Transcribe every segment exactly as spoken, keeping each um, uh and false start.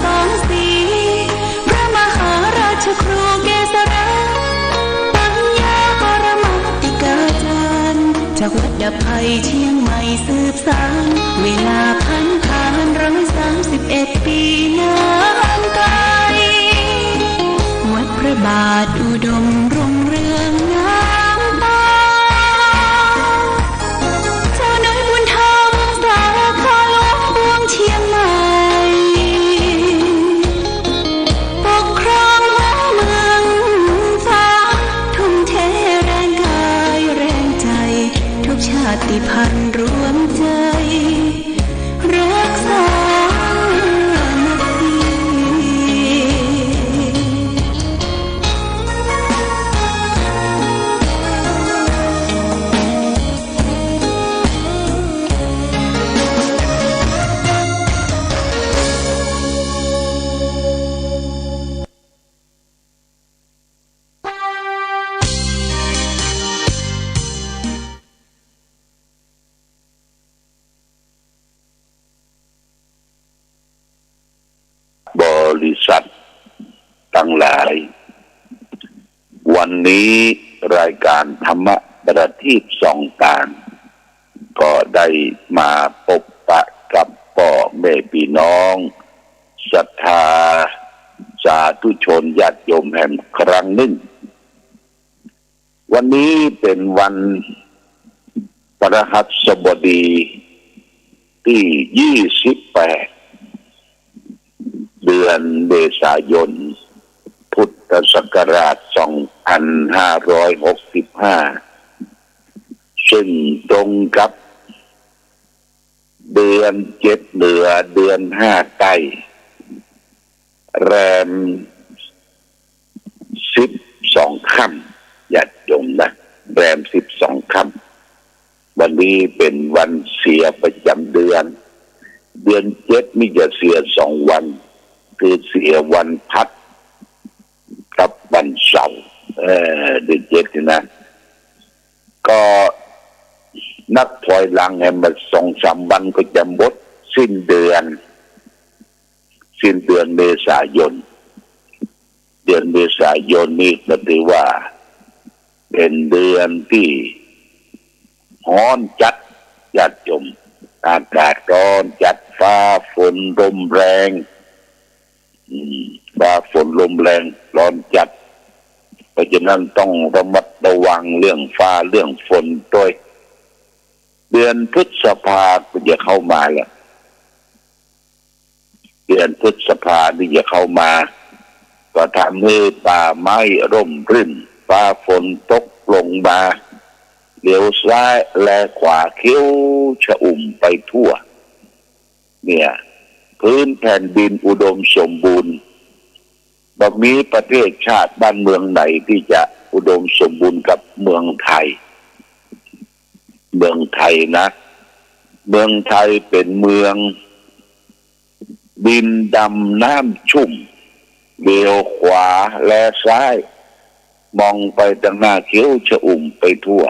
สองสี พระมหาราชครูเกษรา ปัญญาปรมาติกาจารย์ จากวัดดาบไพรเชียงใหม่สืบสาน เวลาพันผ่านร้อยสามสิบเอ็ดปีนานไกล วัดพระบาทอุดมรุ่งเรืองงามตา เจ้าน้อยบุญธรรมสาขาหลวงเมืองเชียงใหม่ ปกครองหัวเมืองฟ้า ทุ่มเทแรงกายแรงใจ ทุกชาติพันธุ์รวมใจ รักสามัคคี บริษัทตังหลาย วันนี้รายการธรรมะประทีปส่องตาง ก็ได้มาพบปะกับพ่อแม่พี่น้อง ศรัทธาสาธุชนญาติโยมแหมครั้งหนึ่ง วันนี้เป็นวันพฤหัสบดีที่ยี่สิบแปด เดือนเมษายน พุทธศักราชสองพันห้าร้อยหกสิบห้า ซึ่งตรงกับ เดือนเจ็ดเหนือ เดือนห้าใต้ แรมสิบสองค่ำ ญาติโยมนะ แรมสิบสองค่ำ วันนี้เป็นวันเสียประจำเดือน เดือนเจ็ดนี่จะเสียสองวัน คือเสียวันพัดกับวันเสาร์ เออ เดือนเจ็ดนี่นะ ก็นับถอยหลังแหมมาสองสามวันก็จะหมดสิ้นเดือน สิ้นเดือนเมษายน เดือนเมษายนนี่ก็ถือว่าเป็นเดือนที่ร้อนจัด ญาติโยม อากาศร้อนจัด ฟ้าฝนลมแรง อืม ฟ้าฝนลมแรง ร้อนจัด เพราะฉะนั้นต้องระมัดระวังเรื่องฟ้าเรื่องฝนด้วย เดือนพฤษภาก็จะเข้ามาแล้ว เดือนพฤษภานี่จะเข้ามา ก็ทำให้ป่าไม้ร่มรื่น ฟ้าฝนตกลงมา เลี้ยวซ้ายแลขวาเขียวชอุ่มไปทั่ว เนี่ย พื้นแผ่นดินอุดมสมบูรณ์ บ่มีประเทศชาติบ้านเมืองไหนที่จะอุดมสมบูรณ์กับเมืองไทย เมืองไทยนะ เมืองไทยเป็นเมืองดินดำน้ำชุ่ม เลี้ยวขวาแลซ้าย มองไปทางหน้าเขียวชอุ่มไปทั่ว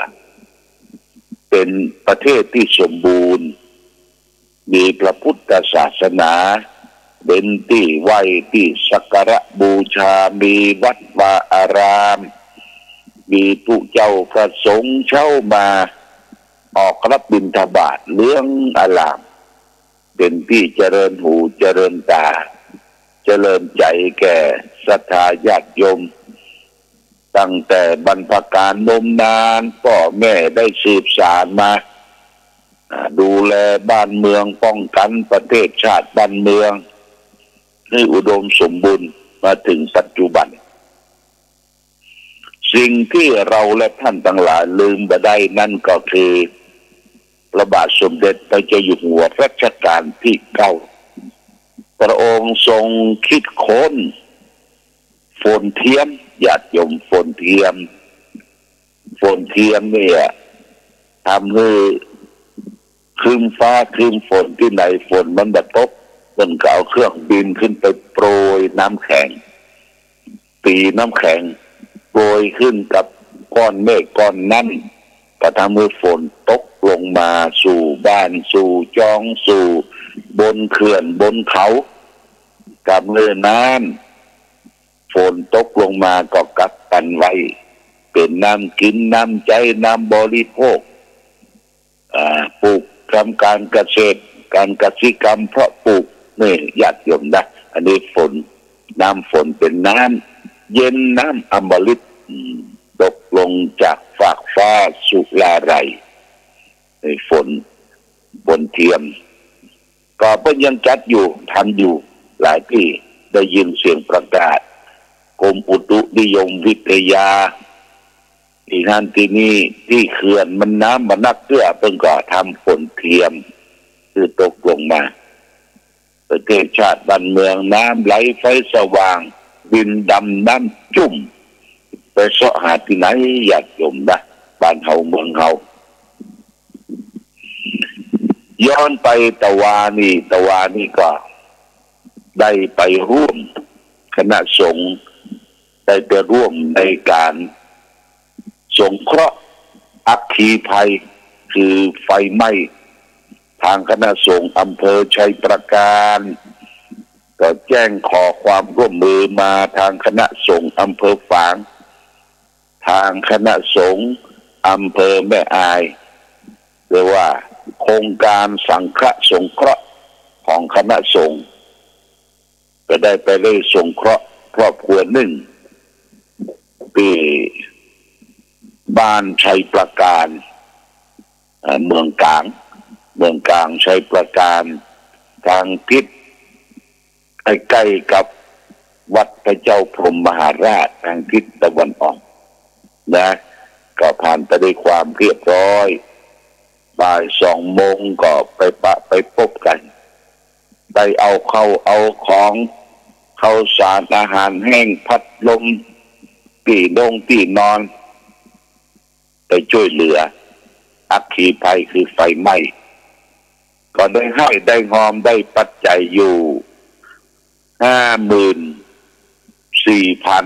เป็นประเทศที่สมบูรณ์ มีพระพุทธศาสนา เป็นที่ไหว้ที่สักการะบูชา มีวัดวาอาราม มีผู้เจ้าพระสงฆ์เช้ามา ออกรับบิณฑบาตเหลืองอลาม เป็นที่เจริญหูเจริญตา เจริญใจแก่ศรัทธาญาติโยม ตั้งแต่บรรพกาลนมนาน พ่อแม่ได้สืบสานมา อ่า ดูแลบ้านเมือง ป้องกันประเทศชาติบ้านเมือง ให้อุดมสมบูรณ์มาถึงปัจจุบัน สิ่งที่เราและท่านทั้งหลายลืมบ่ได้นั่นก็คือ พระบาทสมเด็จพระเจ้าอยู่หัวรัชกาลที่เก้า พระองค์ทรงคิดค้นฝนเทียม ญาติโยม ฝนเทียม ฝนเทียมเนี่ยทำให้ครึ้มฟ้าครึ้มฝน ตี้ไหนฝนมันบ่ตก เปิ้นก็เอาเครื่องบินขึ้นไปโปรยน้ำแข็ง ตีน้ำแข็งโปรยขึ้นกับก้อนเมฆก้อนนั้น ก็ทำให้ฝนตกลงมาสู่บ้านสู่จองสู่บนเขื่อนบนเขา ก็เมื่อน้ำฝนตกลงมาก็กักกันไว้ เป็นน้ำกิน น้ำใช้ น้ำบริโภค อ่า ปลูก ทำการเกษตร การกสิกรรม เพาะปลูก นี่ ญาติโยมนะ อันนี้ฝน น้ำฝนเป็นน้ำเย็น น้ำอมฤต อืม ตกลงจากฟากฟ้าสุราลัย ไอ้ฝน ฝนเทียม ก็เปิ้นยังจัดอยู่ ทำอยู่ หลายที่ ได้ยินเสียงประกาศ กรมอุตุนิยมวิทยา ที่นั่นที่นี่ ที่เขื่อนมันน้ำบ่นักเตื้อ เปิ้นก็ทำฝนเทียม คือตกลงมา ประเทศชาติบ้านเมือง น้ำไหลไฟสว่าง ดินดำน้ำชุ่ม ไปเซาะหาที่ไหน ญาติโยมนะ บ้านเฮาเมืองเฮา ย้อนไปตะวานี้ ตะวานี้ก็ได้ไปร่วม คณะสงฆ์ได้ไปร่วมในการสงเคราะห์อัคคีภัย คือไฟไหม้ ทางคณะสงฆ์อำเภอชัยปราการ ก็แจ้งขอความร่วมมือมาทางคณะสงฆ์อำเภอฝาง ทางคณะสงฆ์อำเภอแม่อาย เรียกว่าโครงการสังฆสงเคราะห์ของคณะสงฆ์ ก็ได้ไปได้สงเคราะห์ครอบครัวหนึ่ง ที่บ้านชัยปราการ เอ่อ เมืองกลาง เมืองกลางชัยปราการ ทางทิศ ใกล้ๆกับวัดพระเจ้าพรหมมหาราช ทางทิศตะวันออกนะ ก็ผ่านไปด้วยความเรียบร้อย บ่ายสองโมงก็ไปปะไปปบกัน ได้เอาเข้าเอาของ ข้าวสาร อาหารแห้ง พัดลม ตี้นงตี้นอน ไปช่วยเหลืออัคคีภัยคือไฟไหม้ ก็ได้ฮ้อยได้ฮอม ได้ปัจจัยอยู่ ห้าหมื่นสี่พัน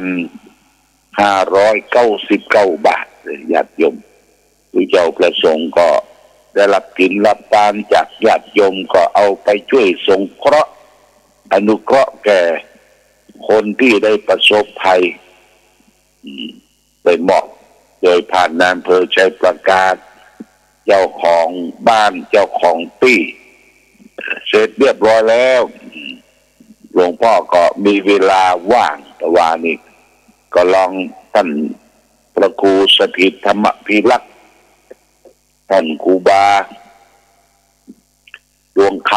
ห้าร้อยเก้าสิบเก้าบาท ญาติโยม ผู้เจ้าประสงค์ก็ได้รับกินรับทานจากญาติโยม ก็เอาไปช่วยสงเคราะห์ อนุเคราะห์แก่คนที่ได้ประสบภัย อืม ไปมอบโดยผ่านนายอำเภอชัยปราการ เจ้าของบ้าน เจ้าของตี้ เสร็จเรียบร้อยแล้ว หลวงพ่อก็มีเวลาว่าง ตะวานี้ ก็ลองท่านพระครูสถิตธรรมพิรักษ์ ท่านครูบา ดวงค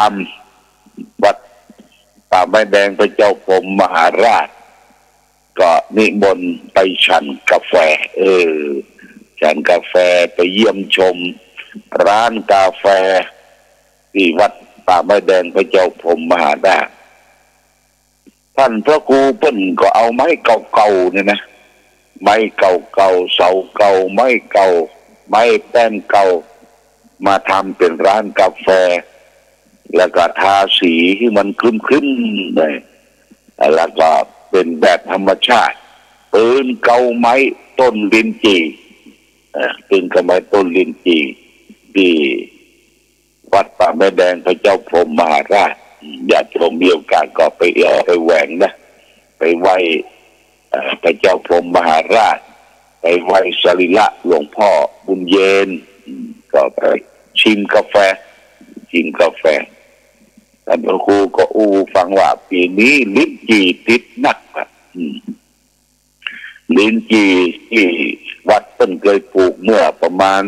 ำ วัดป่าไม้แดงพระเจ้าพรหมมหาราช ก็นิมนต์ไปฉันกาแฟ เออ ฉันกาแฟ ไปเยี่ยมชมร้านกาแฟ ที่วัดป่าไม้แดงพระเจ้าพรหมมหาราช ท่านพระครูเปิ้นก็เอาไม้เก่าๆเนี่ยนะ ไม้เก่าๆ เสาเก่า ไม้เก่า ไม้แป้นเก่า มาทำเป็นร้านกาแฟ แล้วก็ทาสีให้มันครึ้มๆหน่อย แล้วก็เป็นแบบธรรมชาติ ปืนเกาไม้ต้นลิ้นจี่ เอ่อ ปืนเกาไม้ต้นลิ้นจี่ ที่ วัดป่าไม้แดงพระเจ้าพรหมมหาราช ญาติโยมมีโอกาสก็ไปแอ่วไปแหวงนะ ไปไหว้ เอ่อ พระเจ้าพรหมมหาราช ไปไหว้สรีระหลวงพ่อบุญเย็น ก็ไปชิมกาแฟ ชิมกาแฟ ท่านพระครูก็อู้ฟังว่าปี๋นี้ลิ้นจี่ติดนักอะ อืม ลิ้นจี่ที่วัดเปิ้นเคยปลูกเมื่อประมาณ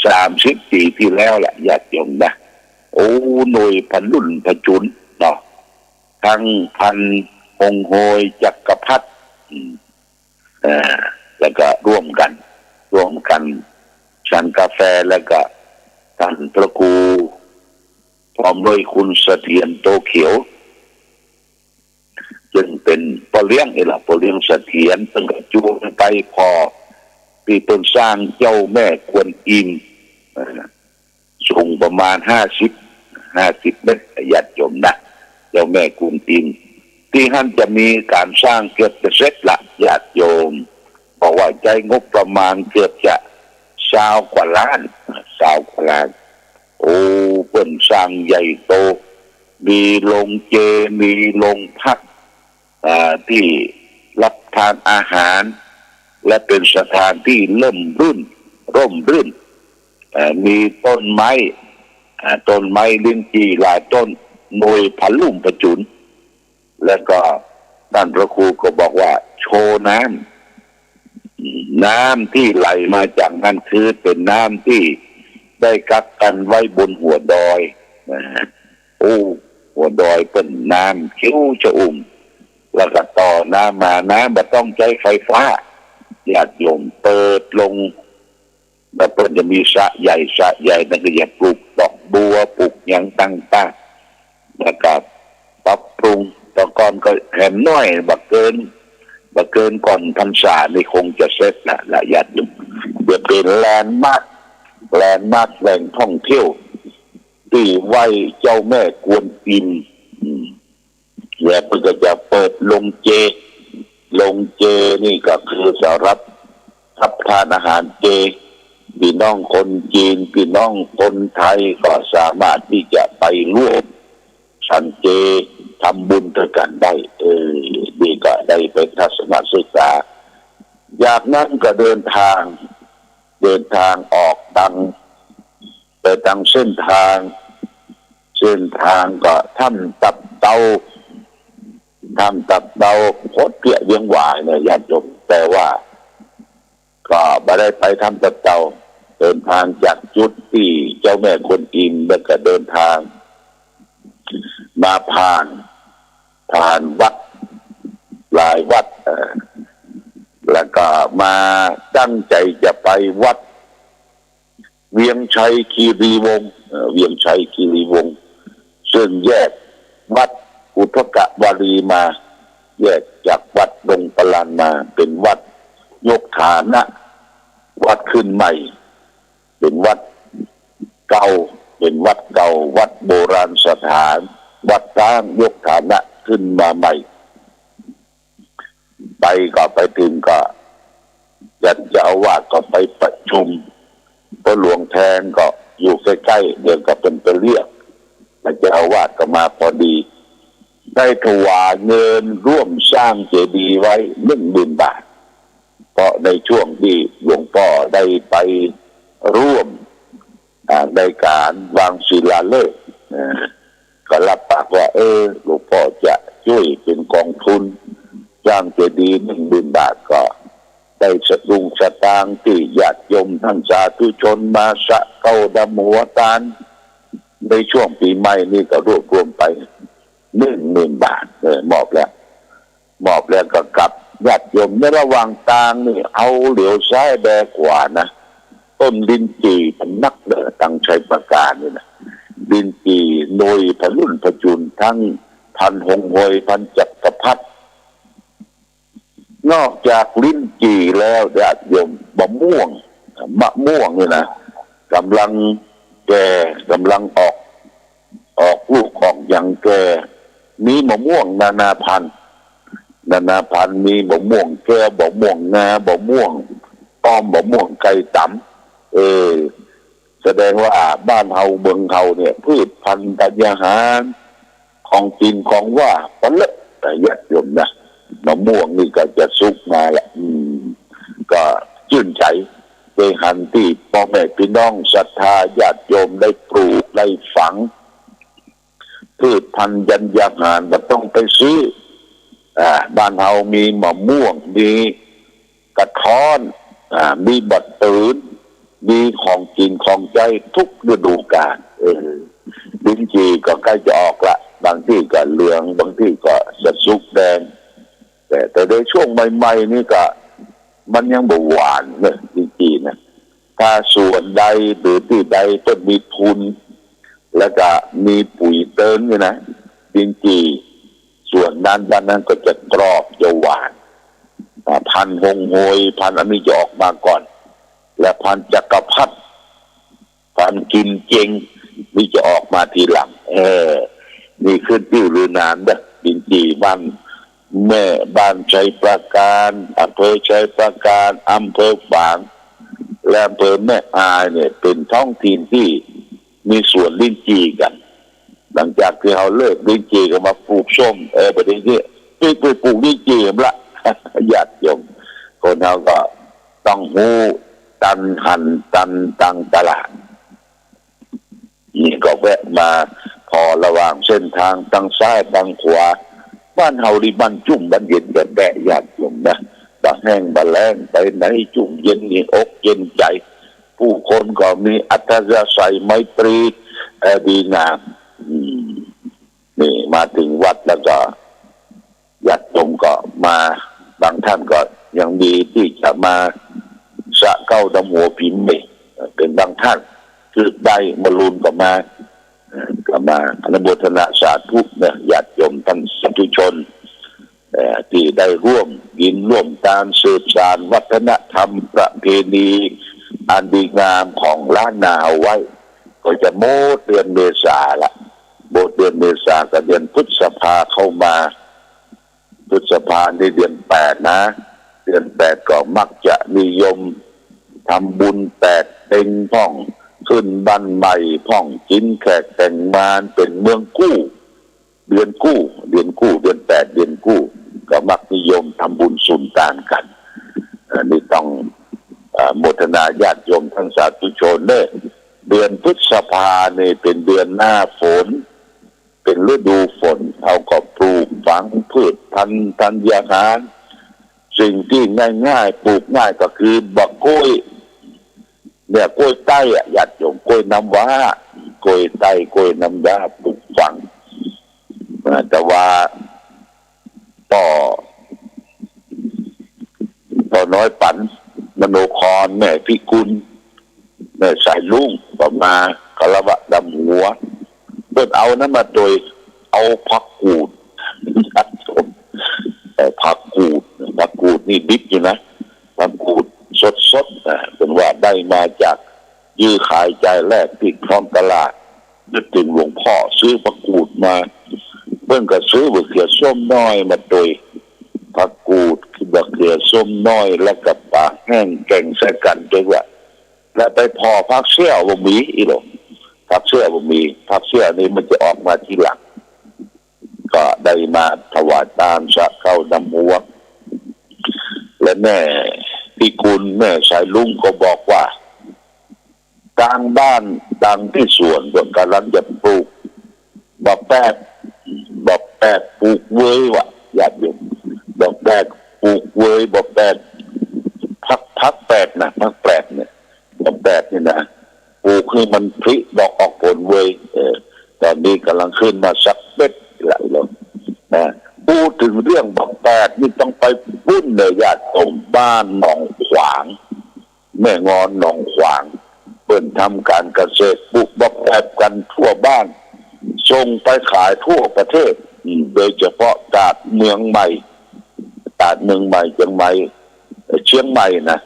สามสิบปี๋ที่แล้วแหละ ญาติโยมนะ โอ้ หน่วยพะลุ่นพะจุนเนาะ ทั้งพันธุ์ฮงโฮย จักรพรรดิ อืม เอ่อ แล้วก็ร่วมกัน ร่วมกันฉันกาแฟ แล้วก็ท่านพระครู พร้อมด้วยคุณเสถียรโตเขียว ซึ่งเป็นป้อเลี้ยงนี่แหละ ป้อเลี้ยงเสถียร เปิ้นก็จูงไปพ้อตี้เปิ้นสร้างเจ้าแม่กวนอิม เอ่อ สูงประมาณห้าสิบ ห้าสิบเมตร ญาติโยมนะ เจ้าแม่กวนอิม ตี้หั้นจะมีการสร้างเกือบจะเสร็จละ ญาติโยม เพราะว่าใจ๊งบประมาณเกือบจะซาวกว่าล้าน ซาวกว่าล้าน โอ้ เปิ้นสร้างใหญ่โต มีโรงเจ มีโรงพัก อ่า ที่รับทานอาหาร และเป็นสถานที่ร่มรื่น ร่มรื่น เอ่อ มีต้นไม้ อ่า ต้นไม้ลิ้นจี่หลายต้น หน่วยผลุ่มผจุน แล้วก็ท่านพระครูก็บอกว่าโชว์น้ำ น้ำที่ไหลมาจากนั่นคือเป็นน้ำที่ได้กักกันไว้บนหัวดอยนะฮะ โอ้ หัวดอยเปิ้นน้ำเขียวชอุ่ม แล้วก็ต่อน้ำมา น้ำบ่ต้องใช้ไฟฟ้า ญาติโยมเปิดลง แล้วเปิ้นจะมีสระใหญ่ สระใหญ่นั่นก็จะปลูกดอกบัว ปลูกหยังต่างๆ แล้วก็ปรับปรุง แต่ก่อนก็แหมน้อย บ่เกิน บ่เกินก่อนพรรษานี่คงจะเสร็จละ ละญาติโยม เดี๋ยวเป็นแลนด์มาร์ค แลนด์มาร์ค แหล่งท่องเที่ยว ที่ไหว้เจ้าแม่กวนอิม อืม แล้วเปิ้นก็จะเปิดโรงเจ โรงเจนี่ก็คือสำหรับรับทานอาหารเจ พี่น้องคนจีน พี่น้องคนไทยก็สามารถที่จะไปร่วมฉันเจ ทำบุญด้วยกันได้ เออ นี่ก็ได้ไปทัศนศึกษา จากนั้นก็เดินทาง เดินทางออกตัง ไปตามเส้นทาง เส้นทางก็ถ้ำตับเตา ถ้ำตับเตา โคตรเปี้ยเวียงหวายเนี่ยญาติโยม แต่ว่าก็บ่ได้ไปถ้ำตับเตา เดินทางจากจุดที่เจ้าแม่กวนอิม แล้วก็เดินทาง มาผ่าน ผ่านวัดหลายวัด เอ่อ แล้วก็มาตั้งใจจะไปวัด เวียงชัยคีรีวงศ์ เอ่อ เวียงชัยคีรีวงศ์ ซึ่งแยกวัดอุทกวารีมา แยกจากวัดดงปลานมา เป็นวัดยกฐานะ วัดขึ้นใหม่ เป็นวัดเก่า เป็นวัดเก่า วัดโบราณสถาน วัดร้างยกฐานะขึ้นมาใหม่ ไปก็ไปถึงก็ ท่านเจ้าอาวาสก็ไปประชุม พ่อหลวงแทนก็อยู่ใกล้ๆ เดี๋ยวก็เปิ้นไปเรียก ท่านเจ้าอาวาสก็มาพอดี ได้ถวายเงินร่วมสร้างเจดีย์ไว้หนึ่งหมื่นบาท เพราะในช่วงที่หลวงพ่อได้ไปร่วม อ่า ในการวางศิลาฤกษ์ อ่า ก็รับปากว่า เออ หลวงพ่อจะช่วยเป็นกองทุนสร้างเจดีย์หนึ่งหมื่นบาท ก็ได้สตุ้งสตางค์ที่ญาติโยมท่านสาธุชนมาสะเก้าดำหัวตาน ในช่วงปีใหม่นี่ก็รวบรวมไปหนึ่งหมื่นบาท เออ มอบแล้ว มอบแล้วก็กลับ ญาติโยมในระหว่างทางนี่ เอาเหลียวซ้ายแลขวานะ ต้นลิ้นจี่มันนักเด้อ ตังชัยปราการนี่นะ ลิ้นจี่หน่วยผลุ่นผจุน ทั้งพันธุ์ฮงฮวย พันธุ์จักรพรรดิ นอกจากลิ้นจี่แล้วญาติโยม มะม่วง มะม่วงนี่นะ กำลังแก่ กำลังออก ออกลูกออกหยังแก่ มีมะม่วงนานาพันธุ์ นานาพันธุ์ มีมะม่วงแก้ว มะม่วงงา มะม่วงต้อม มะม่วงไก่ต๋ำ เออ แสดงว่าบ้านเฮาเมืองเฮาเนี่ย พืชพันธุ์ธัญญาหาร ของกินของหว่านเปิ้นเยอะนะญาติโยมนะ มะม่วงนี่ก็จะสุกมาละ อืม ก็ชื่นใจ ได้หันตี้พ่อแม่พี่น้องศรัทธาญาติโยมได้ปลูกได้ฝัง พืชพันธุ์ธัญญาหาร บ่ต้องไปซื้อ อ่า บ้านเฮามีมะม่วง มีกระท้อน อ่า มีบ่าตื่น มีของกินของใช้ทุกฤดูกาล เออ ลิ้นจี่ก็ใกล้จะออกละ บางที่ก็เหลือง บางที่ก็จะสุกแดง แต่ แต่ในช่วงใหม่ๆ นี่ก็ มันยังบ่หวานเนอะ ลิ้นจี่นะ ถ้าสวนใดหรือตี้ใดเปิ้นมีทุน แล้วก็มีปุ๋ยเติมนี่นะ ลิ้นจี่สวนนั้นบ้านนั้นก็จะกรอบจะหวาน อ่า พันธุ์ฮงฮวย พันธุ์อันนี้จะออกมาก่อน และพันธุ์จักรพรรดิ พันธุ์กินเก่งนี่จะออกมาทีหลัง เออ นี่ขึ้นตี้หรือนานเด้อ ลิ้นจี่บ้านแม่ บ้านชัยปราการ อำเภอชัยปราการ อำเภอฝาง และอำเภอแม่อายเนี่ย เป็นท้องถิ่นที่มีสวนลิ้นจี่กัน หลังจากตี้เฮาเลิกลิ้นจี่ก็มาปลูกส้ม เออ บัดนี้นี่ปิ๊กไปปลูกลิ้นจี่ละ ญาติโยม คนเฮาก็ต้องฮู้ตันหันตันตังตลาด นี่ก็แวะมาพอระหว่างเส้นทางตังซ้ายตังขวา บ้านเฮานี่บ้านจุ่มบ้านเย็นแต๊ๆ ญาติโยมนะ บ่แห้งบ่แล้งไปไหนจุ่มเย็นนี่อกเย็นใจ ผู้คนก็มีอัธยาศัยไมตรี เอ่อ ดีงาม อืม นี่มาถึงวัดแล้วก็ ญาติโยมก็มา บางท่านก็ยังมีที่จะมาสระเก๊าดำหัวผิมเมฆ เป็นบางท่าน คือได้มาลูนก็มา เอ่อ ก็มาอนุโมทนาสาธุนะ ญาติโยมท่านสาธุชน เอ่อ ที่ได้ร่วมกินร่วมทานสืบสานวัฒนธรรมประเพณีอันดีงามของล้านนาเอาไว้ ก็จะหมดเดือนเมษาละ หมดเดือนเมษาก็เดือนพฤษภาเข้ามา พฤษภานี่เดือนแปดนะ เดือนแปดก็มักจะนิยมทำบุญแปดเพ็งพ่อง ขึ้นบ้านใหม่พ่อง กินแขกแต่งงานเป็นเมืองกู้ เดือนกู้ เดือนกู้ เดือนแปด เดือนกู้ ก็มักนิยมทำบุญสุนตานกัน อันนี้ต้อง เอ่อ โมทนาญาติโยมท่านสาธุชนเด้อ เดือนพฤษภานี่เป็นเดือนหน้าฝน เป็นฤดูฝน เขาก็ปลูกฝังพืชพันธุ์ธัญญาหาร สิ่งที่ง่ายๆ ปลูกง่ายก็คือบักกล้วย เนี่ย กล้วยไต้อะ ญาติโยม กล้วยน้ำว้า กล้วยไต้ กล้วยน้ำว้า ปลูกฝัง อ่า แต่ว่า ป้อ ป้อน้อยปั๋น มโนคร แม่พิกุล แม่สายลุง ก็มาคารวะดำหัว เปิ้นเอานั้นมาโดย เอาผักกูด เอ่อ ผักกูด ผักกูดนี่ดิบอยู่นะ ผักกูดสดๆ นะ เปิ้นว่าได้มาจาก ยื้อขายจ่ายแลกที่ท้องตลาด นึกถึงหลวงพ่อซื้อผักกูดมา เปิ้นก็ซื้อบักเขือส้มน้อยมาโดย ผักกูด บักเขือส้มน้อย แล้วก็ปลาแห้งแกงใส่กัน เรียกว่า แล้วไปผ่อผักเสี้ยวบ่มีอีหลง ผักเสี้ยวบ่มี ผักเสี้ยวนี่มันจะออกมาทีหลัง ก็ได้มาถวายตานสระเก๊าดำหัว และแม่พิกุล แม่สายลุงก็บอกว่า ตางบ้าน ตางตี้สวน ก็กำลังจะปลูกบักแปด บักแปดปลูกเวยว่ะ ญาติโยม บักแปดปลูกเวย บักแปด ผัก ผักแปดนะ ผักแปดเนี่ย บักแปดนี่นะ ปลูกให้มันผลิดอกออกผลเวย เออ ตอนนี้กำลังขึ้นมาสักเม็ดละ นะ พูดถึงเรื่องบักแปดนี่ต้องไปปุ้นเลย ญาติโยม บ้านหนองขวาง แม่งอนหนองขวาง เปิ้นทำการเกษตร ปลูกบักแปดกันทั่วบ้าน ส่งไปขายทั่วประเทศ อืม โดยเฉพาะตราดเมืองใหม่ ตราดเมืองใหม่ เชียงใหม่ เอ่อ เชียงใหม่นะ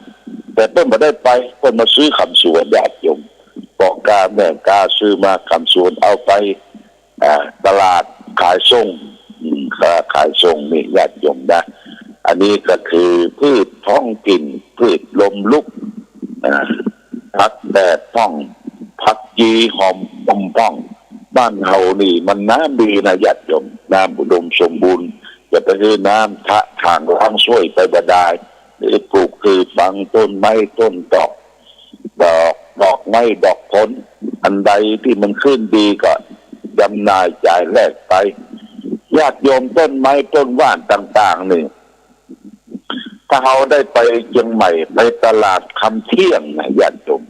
แต่เปิ้นบ่ได้ไป เปิ้นมาซื้อคำสวน ญาติโยม พ่อค้าแม่ค้าซื้อมาคำสวน เอาไป อ่า ตลาดขายส่ง อืม ขายส่งนี่ ญาติโยมนะ อันนี้ก็คือพืชท้องถิ่น พืชล้มลุก อ่า ผักแปดพ่อง ผักชีหอมป้อมพ่อง บ้านเฮานี่มันน้ำดีนะ ญาติโยม น้ำอุดมสมบูรณ์ จะไปหื้อน้ำทะถางล้างส้วยไปบ่ได้ หรือปลูกคือฝังต้นไม้ต้นดอก ดอก ดอกไม้ดอกผล อันใดที่มันขึ้นดีก็จำหน่ายจ่ายแลกไป ญาติโยม ต้นไม้ต้นว่านต่างๆ นี่ ถ้าเฮาได้ไปเชียงใหม่ ไปตลาดคำเที่ยงนะ ญาติโยม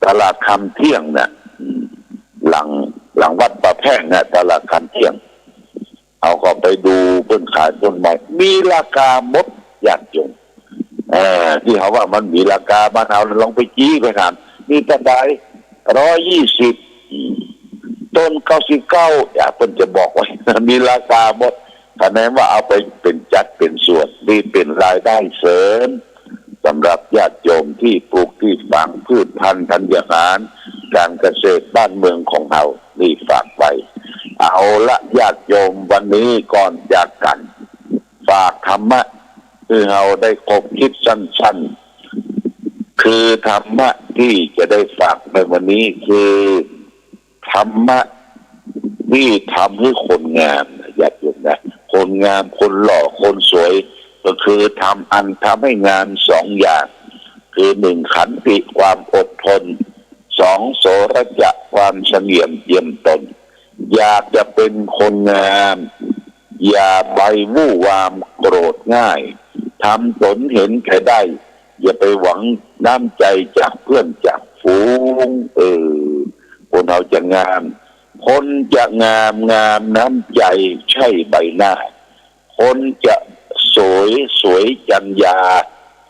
ตลาดคำเที่ยงนะ อืม หลัง หลังวัดป่าแพ่งนะ ตลาดคำเที่ยง เฮาก็ไปดูเปิ้นขายต้นไม้ มีราคาหมด ญาติโยม เอ่อ ที่เฮาว่ามันมีราคา บ้านเฮาลองไปจี้ไปถาม มีเต้าใด ร้อยยี่สิบ อืม ต้นเก้าสิบเก้า อย่า เปิ้นจะบอกไว้ มีราคาหมด คะแนนว่าเอาไปเป็นจัดเป็นส่วน นี่เป็นรายได้เสริม สำหรับญาติโยมที่ปลูกที่ฝังพืชพันธุ์ธัญญาหาร การเกษตรบ้านเมืองของเฮา นี่ฝากไว้ เอาละ ญาติโยม วันนี้ก่อนจากกัน ฝากธรรมะ คือเฮาได้คบคิดสั้นๆ คือธรรมะที่จะได้ฝากในวันนี้คือ ธรรมะ ที่ทำให้คนงามนะญาติโยมนะ คนงาม คนหล่อ คนสวย ก็คือทำอันทำให้งามสองอย่าง คือหนึ่ง ขันติ ความอดทน สอง โสรจะ ความเสงี่ยมเจียมตน อยากจะเป็นคนงาม อย่าไปวู่วามโกรธง่าย ทำตนเห็นแก่ได้ อย่าไปหวังน้ำใจจากเพื่อนจากฝูง เออ คนเฮาจะงาม คนจะงาม งามน้ำใจ ใช่ใบหน้า คนจะสวย สวยจัญญา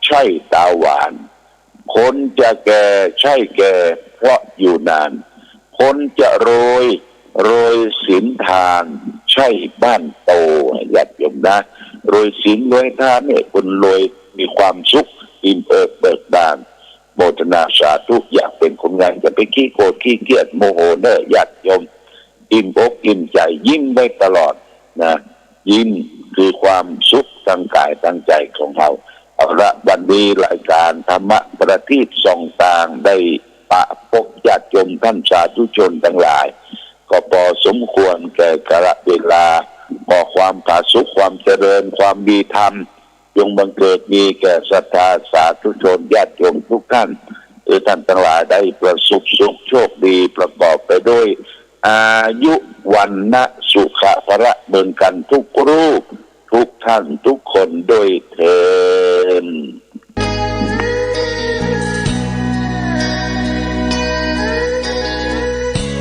ใช่ตาหวาน คนจะแก่ ใช่แก่ เพราะอยู่นาน คนจะรวย รวยศีลทาน ใช่บ้านโต ญาติโยมนะ รวยศีลรวยธรรมเนี่ย คนรวยมีความสุข อิ่มเอิบเบิกบาน โมทนาสาธุ อยากเป็นคนงาม อย่าไปขี้โกรธขี้เกลียดโมโหเนอะญาติโยม อิ่มอกอิ่มใจ ยิ้มไว้ตลอดนะ ยิ้มคือความสุขทางกายทางใจของเรา เอาละ วันนี้รายการธรรมะประทีปส่องตางได้ปะพบญาติโยมท่านสาธุชนทั้งหลาย ก็พอสมควรแก่กาลเวลา ขอความผาสุก ความเจริญ ความมีธรรม จงบังเกิดมีแก่ศรัทธาสาธุชนญาติโยมทุกท่าน คือท่านทั้งหลายได้ประสบสุขโชคดี ประกอบไปด้วยอายุ วรรณะ สุขะ พละ เหมือนกันทุกรูป ทุกท่านทุกคนด้วยเทอ